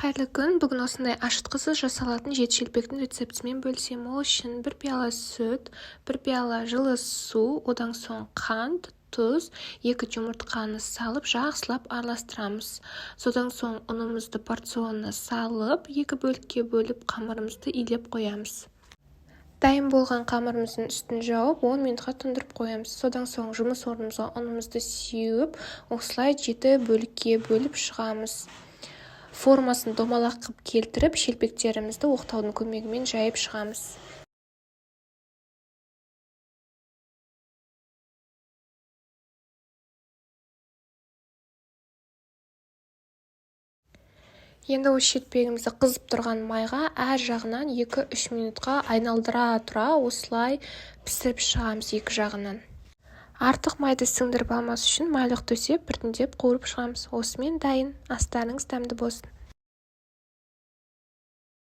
Қайырлы күн! Бүгін осындай ашытқысыз жасалатын жетішелпектің рецептімен бөлісемін. Ол үшін 1 пиала сүт, 1 пиала жылы су, одан соң қант, тұз, 2 жұмыртқаны салып, жақсылап араластырамыз. Содан соң ұнымызды порционына салып, 2 бөлікке бөліп, қамырымызды илеп қоямыз. Дайын болған қамырымыздың үстін жауып, 10 минутқа тұндырып қоямыз. Содан соң жұмыс орнымызға ұнымызды сеуіп, осылай 7 бөлікке бөліп шығамыз. Формасын домалақ қып келтіріп, шелпектерімізді оқтаудың көмегімен жайып шығамыз. Енді осы шелпегімізді қызып тұрған майға әр жағынан 2-3 минутқа айналдыра тұра осылай пісіріп шығамыз екі жағынан. Артық майды сіңдіріп алмас үшін майлық төсеп, біртіндеп қуырып шығамыз. Осымен дайын. Астарыңыз дәмді болсын.